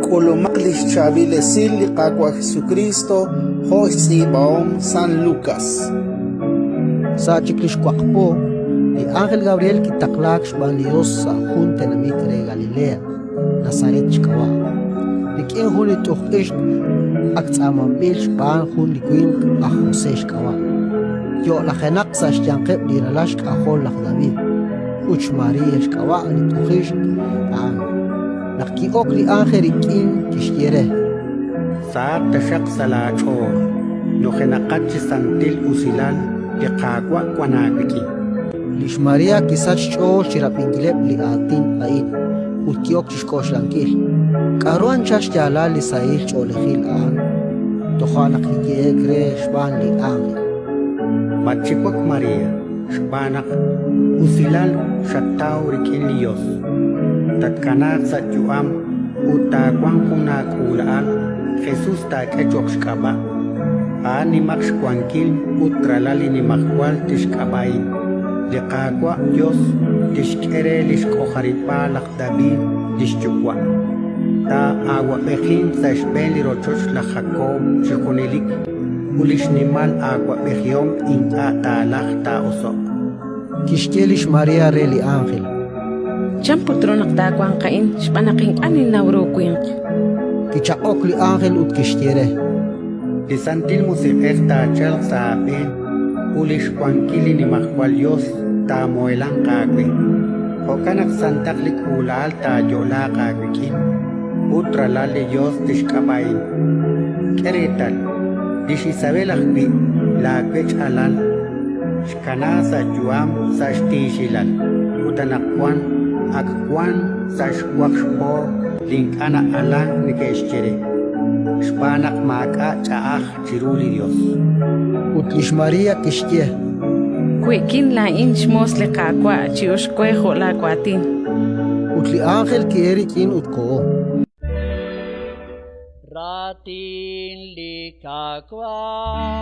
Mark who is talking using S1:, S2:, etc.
S1: K'ulumaq li xchaab'il esil li Qaawa' Jesukriist jo' xtz'iib'ahom San Lukas.
S2: Sa' chik li xwaq po, li ánjel Gabriel kitaqlaak xb'aan li Yos sa' jun tenamit re Galilea, Nazaret xk'ab'a', rik'in jun li t'uj ixq ak tz'aamanb'il xb'aan jun li winq aj José xk'ab'a', yo'lajenaq sa' xyanqeb' li ralal xk'ajol laj David, ut xMaria xk'ab'a' li t'uj ixq a'an. Naq ki'ok li ánjel rik'in, kixye re:
S3: Sahaq taxaq sa' laach'ool, nujenaqat chi santil usilal, li Qaawa' wank aawik'in.
S2: Lix María kisachk xch'ool chi rab'inkileb' li aatin a'in ut ki'ok chi xk'oxlankil, K'aru anchal xyaalal li sahil ch'oolejil a'an? Toja' naq kiyehe'k re xb'aan li ánjel:
S3: Matxiwak, María, xb'aan naq usilal xattaw rik'in li Yos. Tatkanaaq sa' yu'am ut taawanq jun aak'uula'al, Jesus taak'e cho'q xk'ab'a'. A'an nimaq xwankil ut Ralal li Nimajwal tixk'ab'a'in. Li Qaawa' Yos tixk'e re li xk'ojarib'aal laj David li xyuwa'. Taa'awab'ejinq sa' xb'een li rochoch laj Jakob chi junelik, ut li xnimal awab'ejihom ink'a' taalajq taa'oso'q.
S2: Kixye lix María re li ánjel:
S4: Chan put ru naq taawanq a'in xb'aan naq ink'a' ninnaw ru winq?
S2: Kichaq'ok li ánjel ut kixye re:
S3: Li Santil Musiq'ej taachalq sa' aab'een ut li xwankil li Nimajwal Yos taamuhelanq aawe. Jo'kan naq santaq li k'uula'al taayo'laaq aawik'in ut Ralal li Yos tixk'ab'a'in. K'e reetal, lix Isabel ajwi', laawech' alal, xkanaak sa' yu'am sa' xtiixilal, ut anaqwan ak wank sa' xwaq xpo li ink'a' na'alank neke'xye re, xb'aan naq maak'a' ch'a'aj chiru li Yos.
S2: Ut lix María kixye:
S4: We'kin laa'in xmoos li Qaawa', chi'uxq we jo' laawaatin.
S2: Ut li ánjel ki'elk rik'in ut koho.
S5: Raatin li Qaawa'.